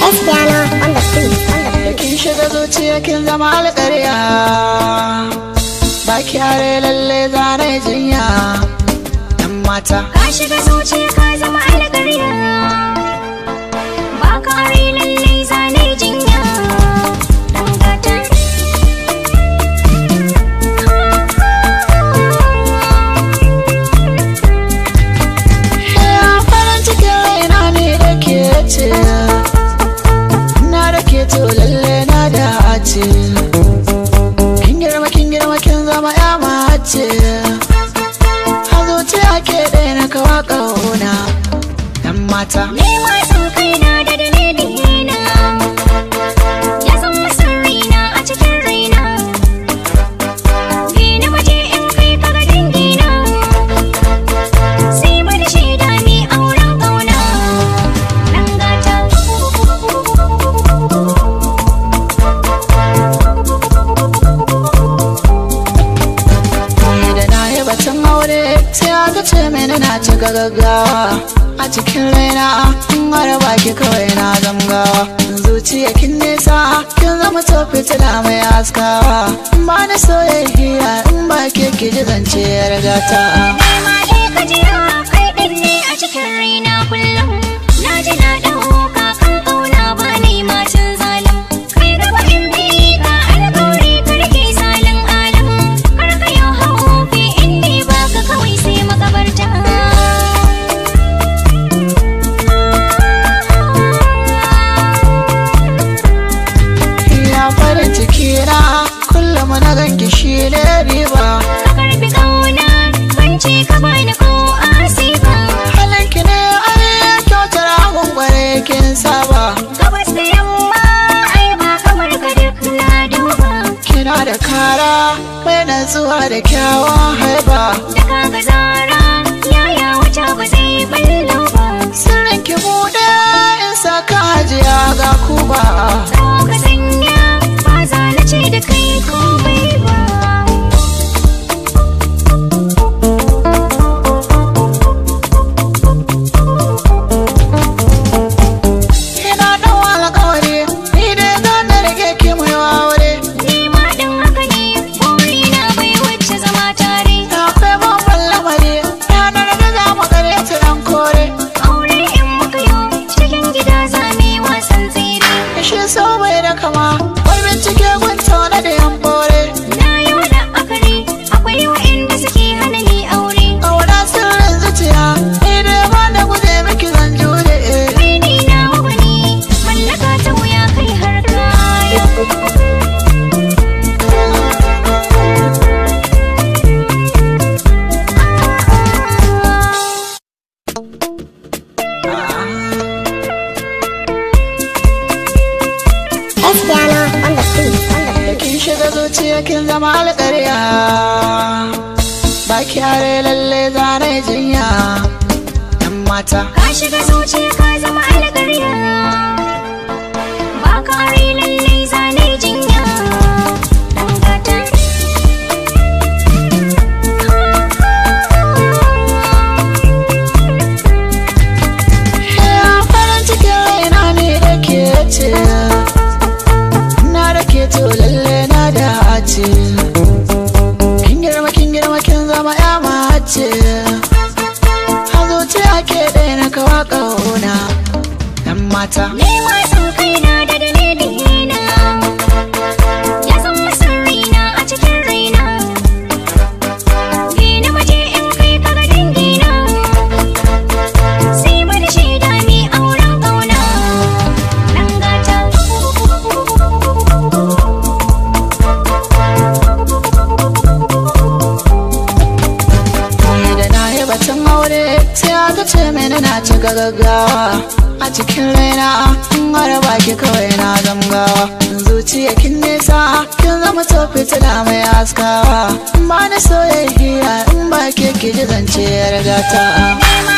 Espiano on the beat, on the beat. Kin shiga zuciya kin zama alƙarya, ba kyare lalle zane jinya yan mata. Ka shiga zuciya ka zama alƙarya, ba kare lalle zane jinya dan gata. Ya farin cikin raina ne da ke ce, na da ke to lalle na dace. Kin girma kin girma kin zama ya mace, a zuciya ke ɗaya na kawa ƙauna yan mata. Ni ma san kaina da dalilina, ya zama sirrina a cikin raina. Ni na waje in kai ka ga dangina, sai mana shaida mi auren ƙauna dan gata. Ni da na yi batun aure sai aka ce mini na cika gaggawa. A cikin raina in har baki kawai na zamgawa. Zuciya kin nesa kin zama to fitila mai haskawa. Ba ni soyayya in ba ke ki ji zance ya riga ta. Ni ma dai ka jira kai ɗin ne a cikin raina kullum. Na ji na ɗauka kan ƙauna ba ni ma cin zalim. Kai gaba in bi ka alƙawari ka rike salin alam. Kar ka yau haufi in dai baka kawai sai makabarta. Ya farin ciki na kullum na ganki shi ne riba. Ka karɓi ƙauna ban ce ka bani ko asiba. Halinki ne ai kyautar abun gware kin saba. Gabas da yamma ai ba kamar ka duk na duba. Kina da kara mai natsuwa da kyawun haiba. Da kaga zara yaya wata ba zai ballo ba. Sirrin ki buɗe in saka ajiya ga kuba. Tsawo ka sanya ba za na ce da kai komai ba. Ina ɗan alƙawari ni dai zan na rike ki mu yi aure. Ni ma ɗin haka ne burina bai wuce zama tare. Akwai babban lamari ranar da za mu gare ta ɗan kore. Aure in muka yo cikin gida za mu yi wasan tsere. Shi so bai da kama wai bincike gun tauna da yan bore. Na yi wa la'akari akwai wa'inda suke hana ni aure. Ƙauna sirrin zuciya ni dai ba na guje miki zan jure. Kai ne na wani mallaka ta wuya kai har kaya. Espiano on the beat, on the beat. Kin shiga zuciya kin zama alƙarya, ba kyare lalle zane jinya yan mata. Ka shiga zuciya ka zama alƙarya, ba kare lalle zane jinya dan gata. Ya farin cikin raina ne da ke ce, na da ke to lalle na dace. Kin girma kin girma kin zama ya mace, a zuciya ke ɗaya na kawa ƙauna yan mata. Ni ma san kaina da dalilina, ya zama sirrina a cikin raina. Ni na waje in kai ka ga dangina, sai mana shaida mi auren ƙauna dan gata. Ni da na yi batun aure sai aka ce mini na cika gaggawa. A cikin raina in har baki kawai na zamgawa. Zuciya kin nesa kin zama to fitila mai haskawa. Ba ni soyayya in ba ke ki ji zance ya riga ta. Ni ma